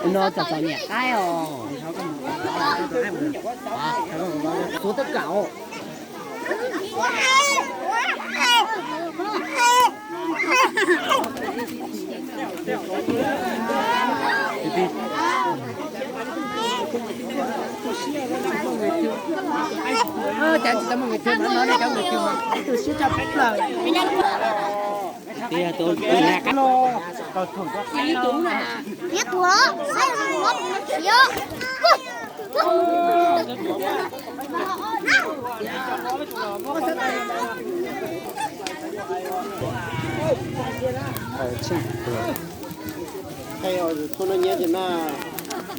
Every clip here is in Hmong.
No txom txom nyem qaib os. Tuav tawb kam. Cov tsis tau muaj nqis twg no, cov nqis twg mas tu siab tshaj plaws. Ib tug, saib tus no khiav.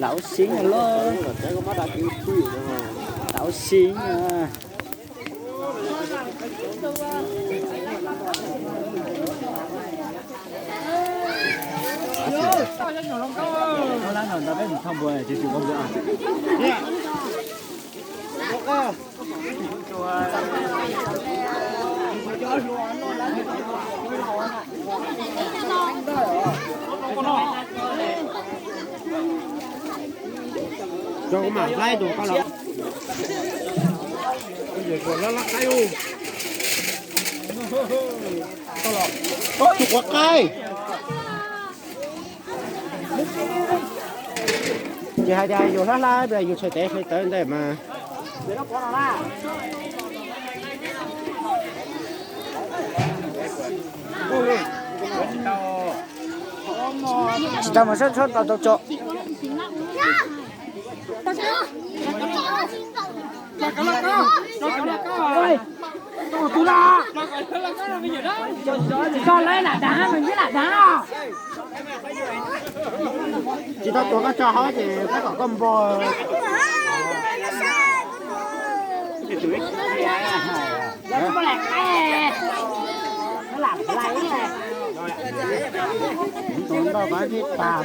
Lauv siv lawm. Lauv siv. Rau kuv mam hlais tus koj los. Lab lab qaib u. Tus quav qaib. Ces hais tias yus hlab hlab yus tshais tes tshais taw ntawd mas. Tsis tau mas sab tshab tau tau tso. Tsis tau tuav koj tso hauv ces pab kom koj npo. Tus ntoj pab thiab tas pab.